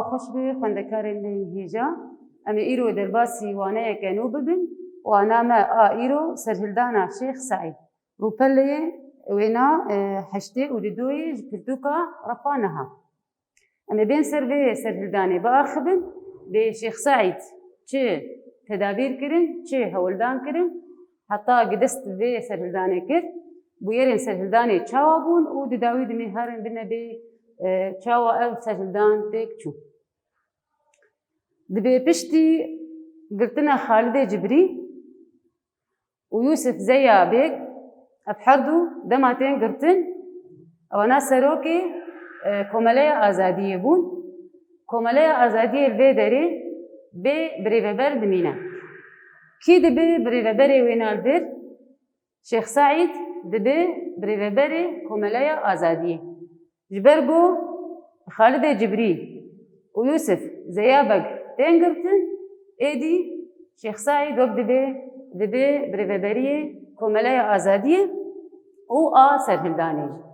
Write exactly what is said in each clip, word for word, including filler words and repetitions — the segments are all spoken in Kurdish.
Xweş bi xwendekarên me yên hêja. Em ê îro derbasî waneyeke nû bibin. Wana me a îro serhildana Şêx Seîd. Rûpelê wêna, e, heştê û dudoyê ji pirtûka Refa Niha. Em ê bên ser vê serhildanê biaxivin, bê Şêx Seîd çi tedabîr kirin, çi hewldan kirin, heta gi dest vê serhildanê kir, bûyerên serhildanê çawa bûn û di dawî dimê herin bine bê, e, çawa ev serhildan têk çû. Dibê piştî girtina Xalidê Cibrî û Yûsif Zeya Bêg, ev her du dema tên girtin, ewana serokê, e, Komeleya Azadiyê bûn. Komeleya Azadiyê li vê derê bê birêveber dimîne. Kî dibe birêveberê wêna li vir? Şêx Seîd dibe birêveberê Komeleya Azadiyê. Ji ber ku Xalidê Cibrî û Yûsif Zeya Beg tên girtin, êdî Şêx Seîd wek dibe, dibe birêveberiyê Komeleya Azadiyê û a serhildanê jî.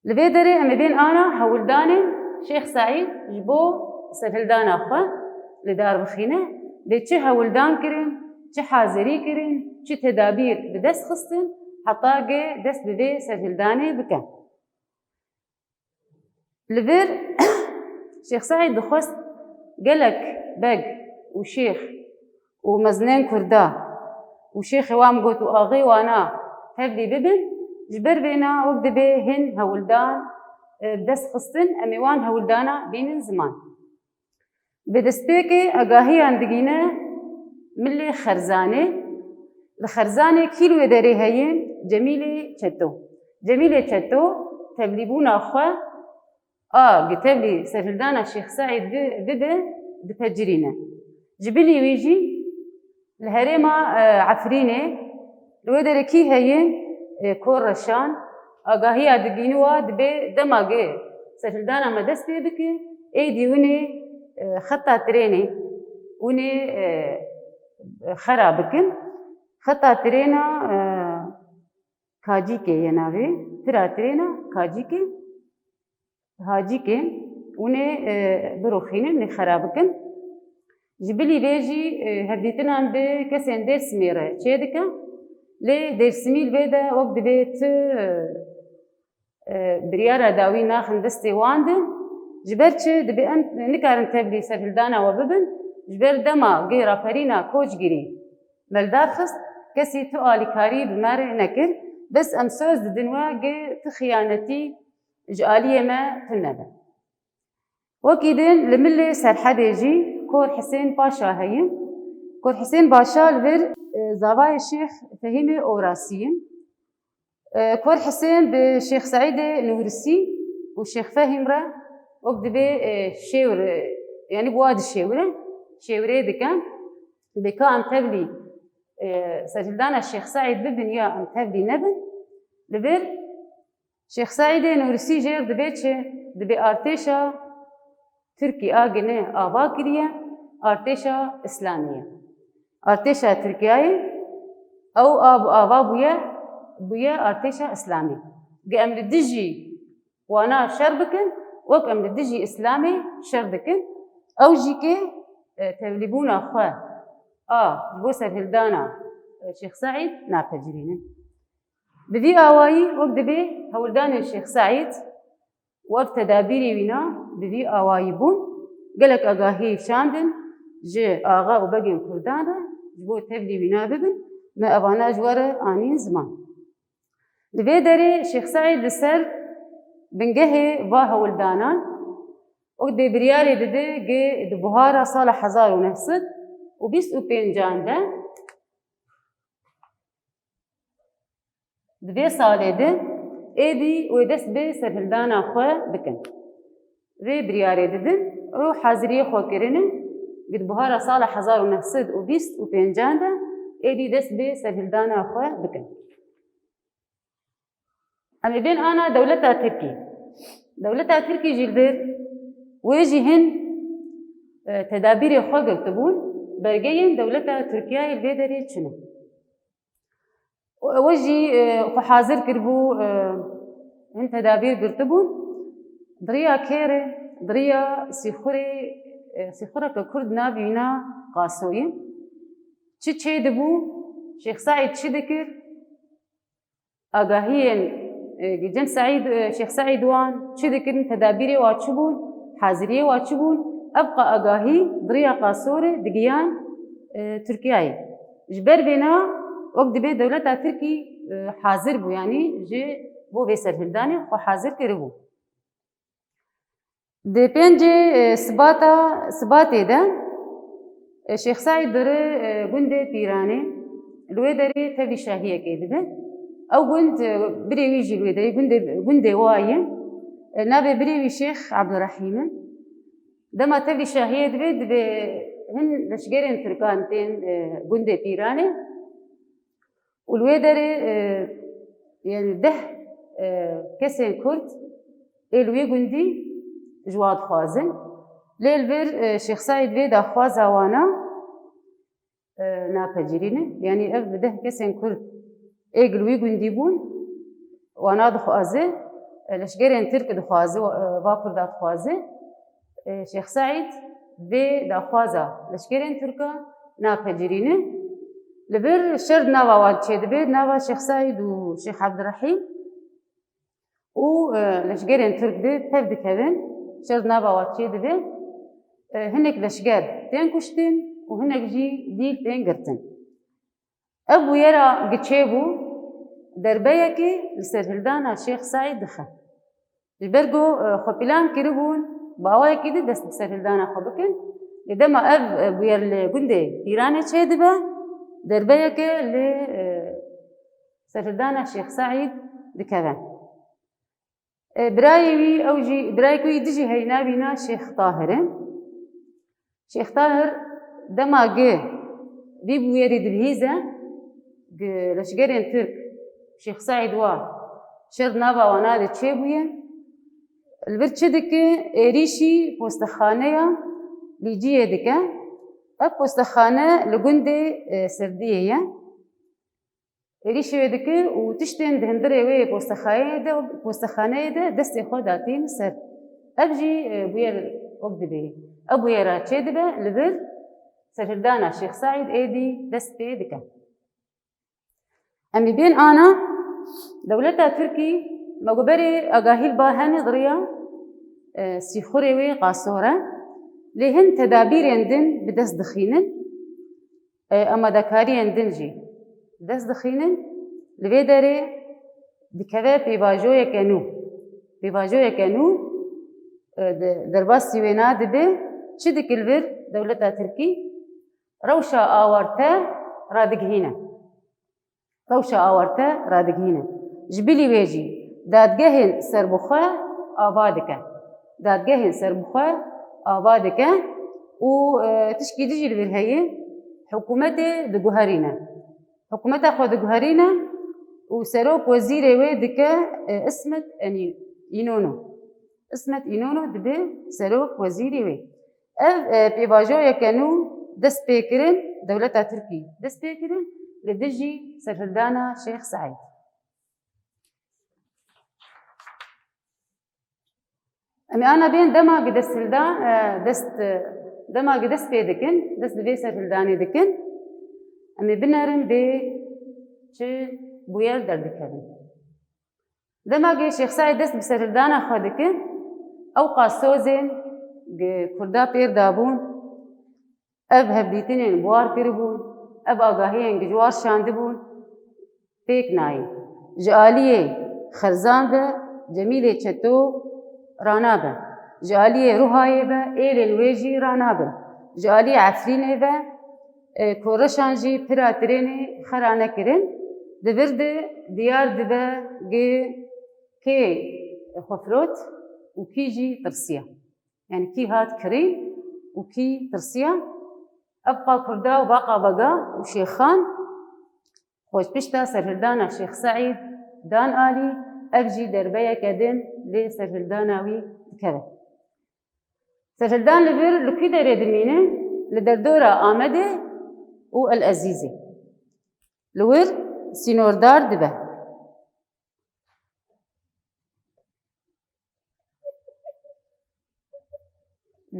Li vê derê em ê bên ana hewldanên Şêx Seîd ji bo serhildana xwe li dar bixîne, bê çi hewldan kirin, çi hazirî kirin, çi tedabîr bi dest xistin, heta ge dest bi vê serhildanê bikin. Li vir Şêx Seîd dixwest gelek beg û şêx û mezinên Kurda û şêxê wan got û axê wana tevlî bibin, ji ber vêna wek dibe hin hewldan, e, bi dest xistin, em ê wan hewldana bînin ziman. Bi destpêkê agahiyan digîne milê Xerzanê. Li Xerzanê kî li wê derê heye? Cemîlê Çeto. Cemîlê Çeto tevlîbûna xwe a gi tevlî serhildana Şêx Seîd bi-, bibe, dipecirîne. Ji bilî wî jî li herêma, e, Efrînê li wê derê kî heye? E, Kor Reşan. Agahiya digîni wa dibe dema gi serhildana me dest pê bike, êdî winê, e, xeta trênê, winê, e, xera bikin. Xeta trêna, e, Kacîkê ye navê. Pira trêna Kacîkê. Hacîkê, hûn ê, e, biroxînin, lê xera bikin. Ji bilî vê jî, e, hevdîtinan bi kesên Dêrsimê re çêdike. Lê Dêrsimî li vê de wek dibê tu, e, e, biryara dawî naxin destê wan de. Ji ber çi? Dibê em nikarin tevlî serhildana we bibin. Ji ber dema gê raperîna koçgirî me li dar xist, kesî tu alîkarî bi me re nekir. Bes em soz didin we gê tu xiyanetî ji aliyê me tune be. Wekî din li milê Serhedê jî Kor Hisên Paşa heye. Kor Hisên Paşa li vir, e, zavayê Şêx Fehîmê Orasî ye. E, Kor Hisên bi Şêx Seîdê Nûrisî û Şêx Fehîm re wek dibê, e, şêwr, e, yanî bi wa dişêwire, şêwirê dike. Bê ka em tevlî, e, serhildana Şêx Seîd bibin ya em tevlî nebin. Li vir Şêx Seîdê Nûrisî jêr dibê çi? Dibê artêşa Tirkî a gine ava kiriye, artêşa Îslamî ye. Artêşa Tirkiyeyê ew a-, ava bûye, bûye artêşa Îslamî. Ge em li dijî wana şer bikin, wek em li dijî Îslamê şer dikin, ew jî kê, e, tevlîbûna xwe a ji bo serhildana, e, Şêx Seîd napecirînin. Bi vî awayî wek dibê hewldanên Şêx Seîd û ev tedabîrê wîna bi vî awayî bûn. Gelek agahî şandin ji axa û begên Kurdan re ji bo tevlî wîna bibin, me evana ji we re anîn ziman. Li vê derê Şêx Seîd li ser bingehê va hewldanan û dê biryarê dide gê di buhara sala hezar û neh sed û bîst û pêncan de Di vê salê de êdî wê dest bi serhildana xwe bikin. Vê biryarê didin û haziriyê xwe kirine, gi di buhara sala hezar û neh sed û bîst û pêncan de êdî dest bi serhildana xwe bikin. Em ê bên ana dewleta Tirkî. Dewleta Tirkî jî li vir wê jî hin, e, tedabîrê xwe girtibûn, belgeyên dewleta Tirkiyeyê li vê derê çi ne. Û ew jî, e, xwe hazir kiribû, e, hin tedabîr girtibûn. Di riya kê re? di riya sîxurê, e, sîxureke kurd navî wîna Qasoyî. Çi çêdibû, Şêx Seîd çi dikir, agahiyên, e, cem Seîd, e, Şêx Seîd wan çi dikirin, tedabîrê wa çi bûn, haziriyê wa çi bûn, ev qa-, agahî di riya Qasorê digiyan, e, Tirkiyeyê. Ji ber vêna wek dibê dewleta Tirkî, e, hazir bû, yanî ji bo vê serhildanê xwe hazir kiribû. Di pêncê, e, Sibata, Sibatê de, e, Şêx Seîd diri, e, gundê Pîranê, li wê derê tevlî şahiyekê dibe. Ew gund, e, birê wî jî li wê derê gundê, gundê wa ye. E, navê birê wî Şêx Ebdurehîm e. Dema tevlî şahiyê dibe, divê hin leşgerên Tirkan tên, e, gundê Pîranê. Û li wê derê, e, yanî deh, e, kesên Kurd ê li wê gundî ji wan dixwazin. Lê li vir, e, Şêx Seîd vê daxwaza wana, e, napecirîne. Yanî ev deh kesên Kurd ê li wî gundî bûn, wana dixwaze, e, leşgerên Tirk dixwaze, e, va Kurda dixwaze. E, Şêx Seîd vê daxwaza leşkerên Tirka napecirîne. Li vir şer di nava wan çêdibe, nava Şêx Seîd û Şêx Ebdurehîm û, e, leşkerên Tirk de pev dikevin, şer di nava wan çêdibe. E, hinek leşker tên kuştin û hinek jî dîl tên girtin. Ev bûyera gi çêbû, derbeyekê li serhildana Şêx Seîd dixe. Ji ber ku, e, xwe plan kiribûn, bi awayekî din dest bi serhildana xwe bikin. Lê dema ev, e, bûyer li gundê Pîranê çêdibe, derbeyeke li, e, serhildana Şêx Seîd dikeve. E, birayê wî, ew jî, birayê ku yî dijî heyî navî na Şêx Tahir e. Şêx Tahir dema gi vî bûyerî dibihîze, gi leşgerên Tirk Şêx Seîd wa şer nava wana de çêbûye. Li vir çi dike? Êrîşî postexaneya Lîciyê dike. Ev postexane li gundê, e, Serdiyê ye. Êrîşê wê dike û tiştên di hundirê wê postexayê de, postexaneyê de destê xwe datîn ser. Ev jî, e, bûyer wek dibê. Ev bûyera çêdibe, li vir serhildana Şêx Seîd êdî dest pê dike. Em ê bên ana dewleta Tirkî me got berê agahî li ba hene di riya, e, sîxurê wê Qasor e. Lê hin tedabîrên din bi dest dixînin. E, amadekariyên din jî dest dixînin. Li vê derê dikeve pêvajoyeke nû. Pêvajoyeke nû, e, de-, derbasî wê nadibe, çi dike li vir dewleta Tirkî? Rewşa awarte radigihîne. Rewşa awarte radigihîne. Ji bilî wê jî dadgehên serbixwe ava dike. Dadgehên serbixwe ava dike û, e, tişkî din jî li vir heye, hikûmetê diguherîne. Hikûmeta xwe diguherîne û serok wezîrê wê dike, e, Ismet Enî-, Înono. Ismet Înono dibe serok wezîrê wê. Ev, e, pêvajoyeke nû dest pê kirin, dewleta Tirkî dest pê kirin li dijî serhildana Şêx Seîd. Em ê ana bên dema gi desthilda, e, dest, e, dema gi dest pê dikin, dest bi vê serhildanê dikin, em ê binerin bê çi bûyer derdikevin. Dema ku Şêx Seîd dest bi serhildana xwe dike, ew qas sozên gi Kurda pêr dabûn, ev hevdîtinên bi war kiribûn, ev agahiyên gi ji war şandibûn, pêk nayê. Ji aliyê Xerzan ve Cemîlê Çeto ranabe. Ji aliyê Ruhayê ve êlên wê jî ranabe. Ji aliyê Efrînê ve, e, koreşan jî pira tirênê xera nekirin. Di vir de diyar dibe gi kê xwe firot û kî jî tirsiya. Yanî kî hat kirî û kî tirsiya. Ev qa Kurda û baqa Bega û Şêxan xwe ji pişta serhildana Şêx Seîd dan alî, ev jî derbeyeke din lê serhildana wî dikeve. Serhildan li vir li kû derê dimîne? Li derdora Amedê û El Ezîzê. Li wir sînordar dibe.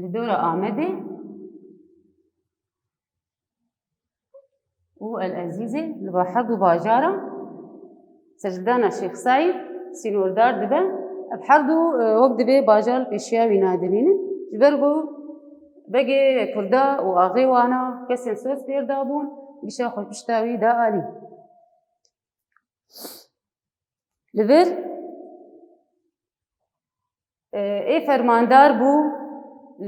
li dora Amedê û El Ezîzê li ba her du bajara serhildana Şêx Seîd sînordar dibe. Ev her du, e, wek dibê bajar li pêşiya wî nadimînin. Ji ber ku begê Kurda û axê wana kesên soz fêr dabûn, gişa xwe pişta wî da alî. Li vir, e, ê fermandar bû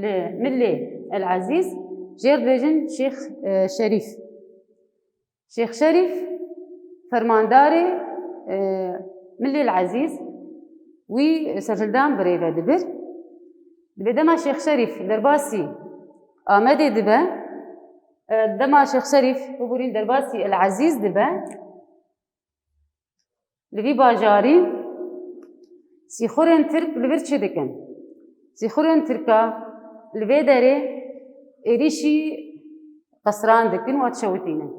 li Milê El Ezîz, jêr dibêjin Şêx, e, Şerîf. Şêx Şerîf fermandarê, e, Milê El Ezîz wî serhildan birêve dibir. Dibê dema Şêx Şerîf derbasî Amedê dibe, e, dema Şêx Şerîf, bibûrîn, derbasî El Ezîz dibe, li vî bajarî sîxurên Tirk li vir çi dikin? Sîxurên Tirka li vê derê êrîşî qesran dikin û dişewitînin.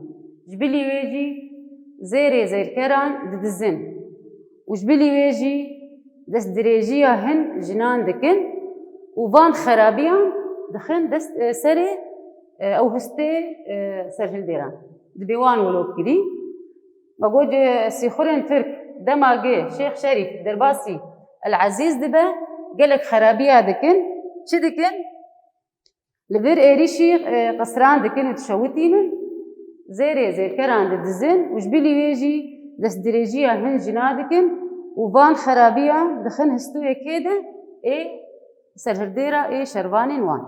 Ji bilî wê jî zêrê zêrkeran didizin û ji bilî wê jî destdirêjiya hin jinan dikin û van xerabiyan dixin dest, e, serê, e, ew histê, e, serhildêran. Dibê wan wilo kirî. Me got, e, sîxurên Tirk dema gi Şêx Şerîf derbasî El Ezîz dibe, gelek xerabiya dikin. Çi dikin? Li vir êrîşî, e, qisran dikin û dişewitînin, zêrê zêrkeran didizin û ji bilî wê jî destdirêjiya hin jina dikin û van xerabiya dixin histûyê kê de, ê serhildêra ê şervanên wan.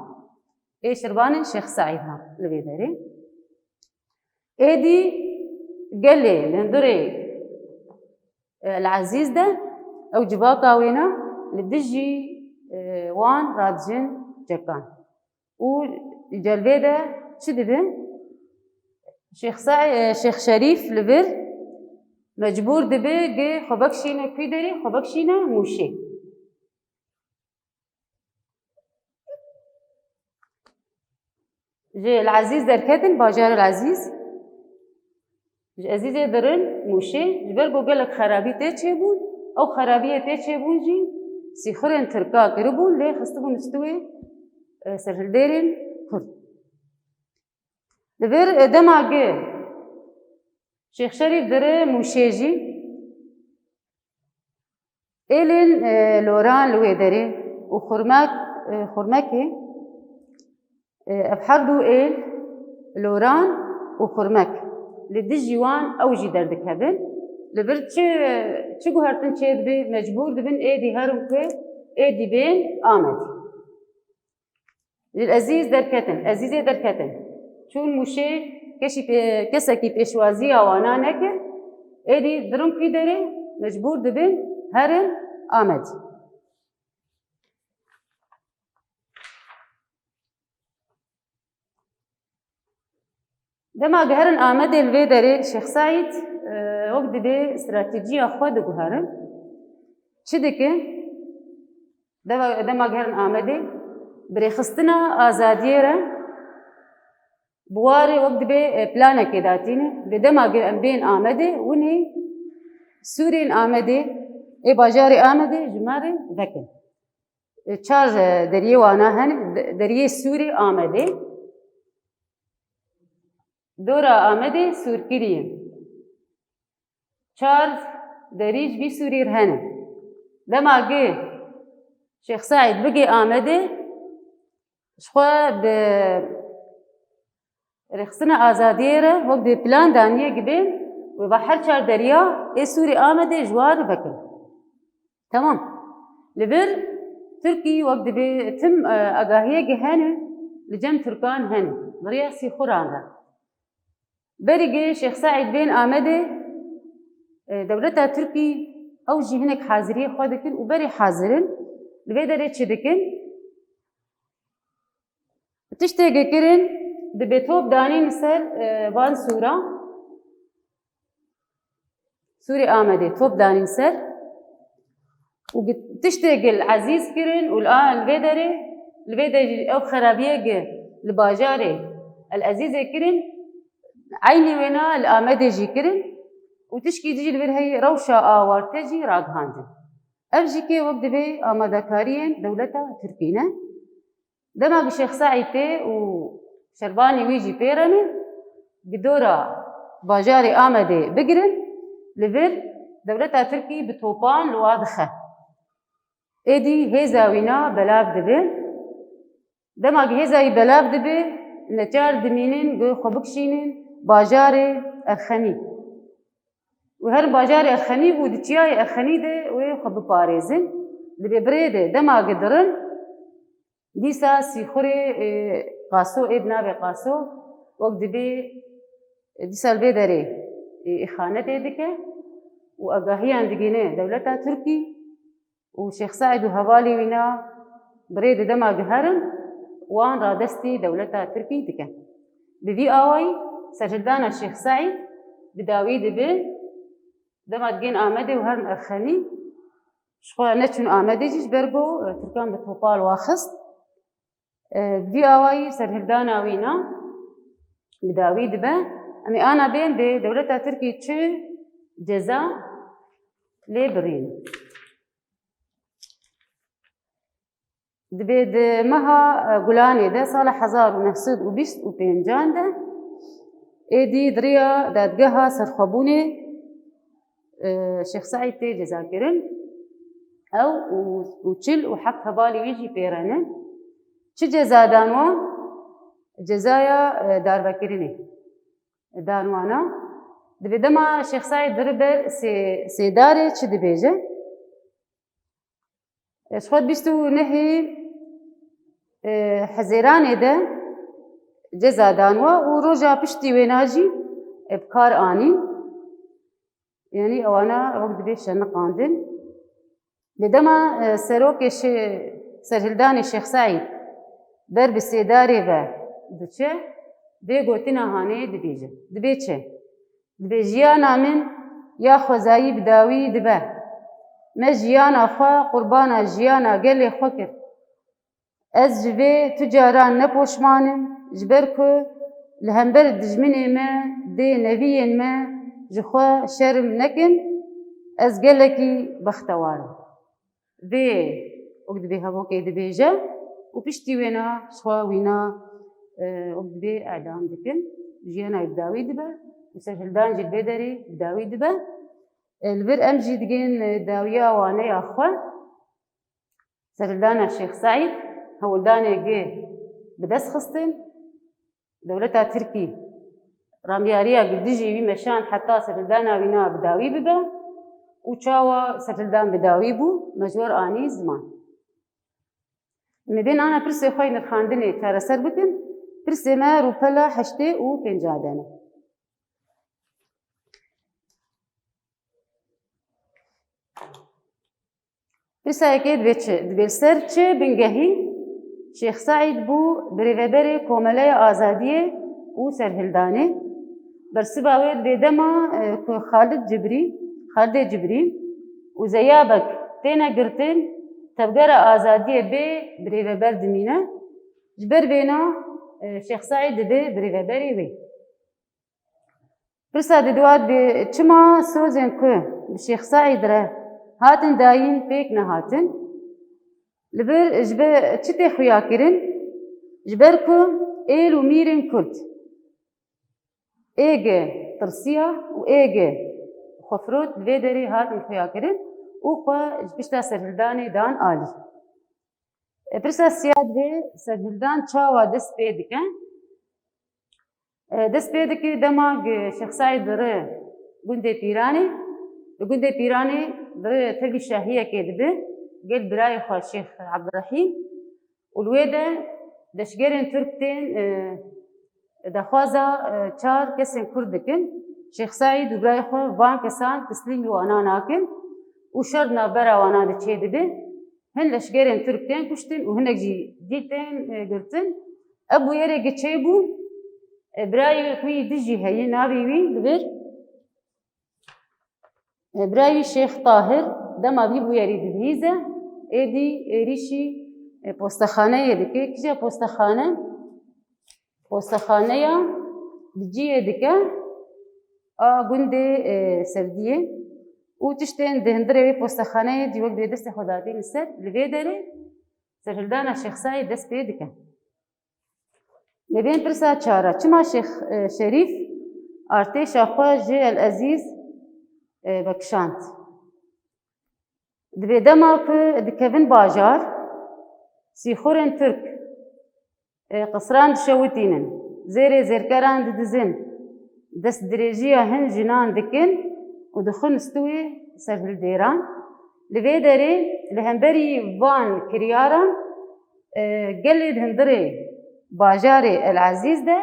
Ê şervanên Şêx Seîd ha li vê derê. Êdî gelê li hundirê, e, El Ezîz de ew civaka wêna li dijî, e, wan radijin cekan. Û li celvê de çi dibe? Şêx Seî-, e, Şêx Şerîf li vir mecbûr dibe gi xwe bikişîne kwî derê, xwe bikişîne Mûşê. Ji El Ezîz derketin, bajar El Ezîz. Ji Ezîzê dirin Mûşê, ji ber ku gelek xerabî tê çêbûn, ew xerabiyê tê çêbûn jî sîxurên Tirka kiribûn, lê xistibûn stûyê, e, serhildêrên Kurd. Li vir, e, dema gi Şêx Şerîf dire Mûşê jî, êlên, e, Loran li wê derê û Xurmek, e, Xurmekê, e, ev her du êl Loran û Xurmek li dijî wan ew jî derdikevin. Li vir çi, çi guhertin çêdibe, mecbûr dibin êdî herin ku êdî bên Amedê. Ji Ezîz derketin, Ezîzê derketin. Çûn Mûşê, keşî pê-, kesekî pêşwaziya wana nekir. Êdî dirin kwî derê, mecbûr dibin herin Amedê. Dema geherin Amedê li vê derê Şêx Seîd, e, wek dibê stratejiya xwe diguherin. Çi dike? Dema, dema geherin Amedê, bi rêxistina azadiyê re bi warê wek dibê, e, planekê datîne. Dibê dema ge-, em bên Amedê, winê sûrên Amedê, ê bajarê Amedê ji me re vekin. E, çar, e, deriyê wana hene, de-, deriyê Sûrê Amedê. Dora Amedê sûrkirî ye. Çar derî ji vî sûrî re hene. Dema gi Şêx Seîd bigê Amedê, ji xwe bi rêxistina azadiyê re wek bi plan daniye gibên wê va her çar deriya ê Sûrê Amedê ji wan re vekin. Temam. Li vir Tirkî wek dibê tim, e, agahiyê gi hene, li cem Tirkan hene. Bi rêya sîxuran re. Berî gi Şêx Seîd bên Amedê, e, dewleta Tirkî ew jî hinek haziriyê xwe dikin û berê hazir in. Li vê derê çi dikin? Tiştê gi kirin, dibê top danîn ser, e, van sûra. Sûrê Amedê top danîn ser û gi-, tiştê gi li Ezîz kirin û li a-, li vê derê, li vê derê ew xerabiyê gi li bajarê El Ezîzê kirin, eynî wêna li Amedê jî kirin û tişkî dî jî li vir heyî rewşa awarte jî ragihandin. Ev jî kê wek dibê amadekariyên dewleta Tirkî ne. Dema ku Şêx Seîd tê û şervanê wî jî pê re ne, bi dora bajarê Amedê bigirin, li vir dewleta Tirkî bi topan li wa dixe. Êdî hêza wîna belav dibe. Dema ku hêza wî belav dibe, neçar dimînin ku xwe bikişînin bajarê Erxenî. Û herin bajarê Erxenî û di çiyayê Erxenî de wê xwe biparêzin. Di bê birê de dema ku dirin, dîsa sîxurê, e, Qaso, ê bi navê Qaso, wek dibê, e, dîsa li vê derê, e, îxanetê dike û agahiyan digihîne dewleta Tirkî û Şêx Seîd û hevalê wîna birê di dema giherin, wan radestî dewleta Tirkî dikin. Bi vî awayî serhildana Şêx Seîd bi dawî dibe, dema digên Amedê û herin Erxenî, ji xwe neçûn Amedê jî ji ber ku, e, Tirkan bi topal wa xist. E, vî awayî serhildana wîna bi dawî dibe. Em ê ana bên dê dewleta Tirkî çi ceza lê birîn. Dibê di meha, e, Gulanê de sala hezar û neh sed û bîst û pêncan de êdî di riya dadgeha serxwebûnê, e, Şêx Seîd tê cezakirin. Ew û, û çil û heft hevalê wî jî pê re ne. Çi ceza dan wan? Cezaya, e, darvekirinê dan wana. Dibê dema Şêx Seîd diri ber sê-, sêdarê çi dibêje? Ji xwe bîst û nehê, e, Hezêranê de ceza dan wa û roja piştî wêna jî, e, bi kar anîn. Yanî ewana wek dibê şeniqandin. Lê dema, e, serokê şê-, serhildanê Şêx Seîd ber bi sêdarê ve diçe, vê gotina hanê dibêje. Dibê çi? Dibê jiyana min ya xwezayî bi dawî dibe. Me jiyana xwe qurbana jiyana gelê xwe kir. Ez ji vê tu caran ne poşman im, ji ber ku li hember dijminê me dê neviyên me ji xwe şerm nekin, ez gelekî bextewar im. Vê wek dibê hevokê dibêje û piştî wêna ji xwe wîna, e, wek dibê edam dikin. Jiyana wî bi dawî dibe û serhildan jî li vê derê bi dawî dibe. E, li vir em jî digên, e, dawiya waneya xwe. Serhildana Şêx Seîd hewldanê gi bi dest xistin. Dewleta Tirkî ramiyariya gi dijî wî meşand heta serhildana wîna bi dawî bibe û çawa serhildan bi dawî bû, me ji we re anî ziman. Em ê bên ana pirsê xwe yê nirxandinê çareser bikin. Pirsê me rûpela heştê û pênca de ne. Pirsa yekê dibê çi? Dibê li ser çi bingehî Şêx Seîd bû birêveberê Komeleya Azadiyê û Serhildanê? Bersiva wê dibê dema, e, ku Xalid Cibrî, Xalidê Cibrî û Zeya Beg têne girtin, tevgera azadiyê bê birêveber dimîne. Ji ber vêna, e, Şêx Seîd dibe birêveberê wê. Pirsa di dua dibê, çima sozên ku bi Şêx Seîd re hatin dayîn pêk nehatin? Li vir ji ber çi tê xuya kirin? Ji ber ku êl û mîrên Kurd ê gi tirsiya û ê gi xwe firot li vê derê hatin xuya kirin û xwe ji pişta serhildanê dan alî. E, pirsa siya dibê serhildan çawa dest pê dike? E, dest pê dike dema gi Şêx Seîd diri gundê Pîranê. Li gundê Pîranê diri tevî şahiyekê dibe gel birayê xwe Şêx Ebdurehîm û li wê de leşgerên Tirk tên, e, daxwaza, e, çar kesên Kurd dikin. Şêx Seîd û birayê xwe van kesan teslîmî wana nakin û şer di navbera wana de çêdibe. Hin leşgerên Tirk tên kuştin û hinek jî dî tên, e, girtin. Ev bûyerê gi çêbû, e, birayê wî dijî heye, navê wî li vir, e, birayê wî Şêx Tahir, dema vî bûyerî dibihîze, êdî êrîşî, e, postexaneyê dike. Kîja postexane? Postexaneya li ciyê dike a gundê, e, Serdiyê û tiştên di hundirê wê postexaneyê jî wek dê destê xwe datîne ser, li vê derê serhildana Şêx Seîd dest pê dike. Lê bên pirsa çara, çima Şêx, e, Şerîf artêşa xwe ji El Ezîz, e, vekişand? Dibê dema ku dikevin bajar, sîxurên Tirk, e, qisran dişewitînin, zêrê zêrkeran didizin, destdirêjiya hin jinan dikin û dixin stûyê serhildêran. Li vê derê li hemberî van kiryaran, e, gelê di hundirê bajarê El Ezîz de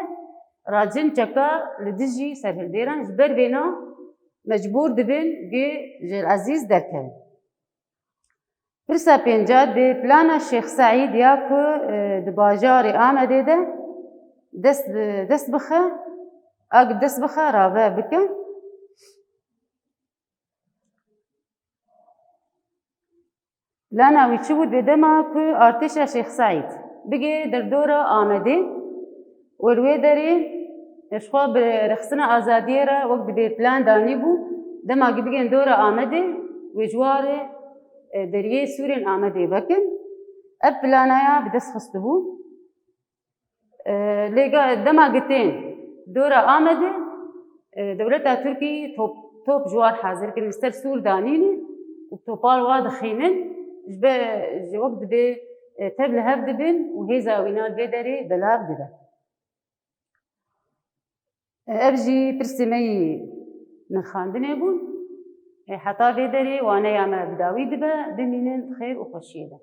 racin çeka li dijî serhildêran, ji ber vêna mecbûr dibin gê ji El Ezîz derkevin. Pirsa pênca, dê plana Şêx Seîd ya ku, e, di bajarê Amedê de dest, dest bixe, a ku dest bixe rave bike. Plana wî çi bû? Dê dema ku artêşa Şêx Seîd bigê derdora Amedê û li wê derê ji xwe bi rêxistina azadiyê re wek dibê plan danîbû, dema ku bigên dora Amedê wê ji warê, e, deriyê Sûrên Amedê vekin. Ev plana ya bi dest xistibû. E, lê ga-, dema ku tên dora Amedê, e, dewleta Tirkî top, top ji war hazir kirin, li ser Sûr danîne û topa li wa dixînin, ji be, ji wek dibê, e, tev li hev dibin û hêza wîna li vê derê belav dibe. E, ev jî pirsê me yî nirxandinê bûn. E, heta vê derê waneya me bi dawî dibe, bimînin di xêr û xweşiyê de.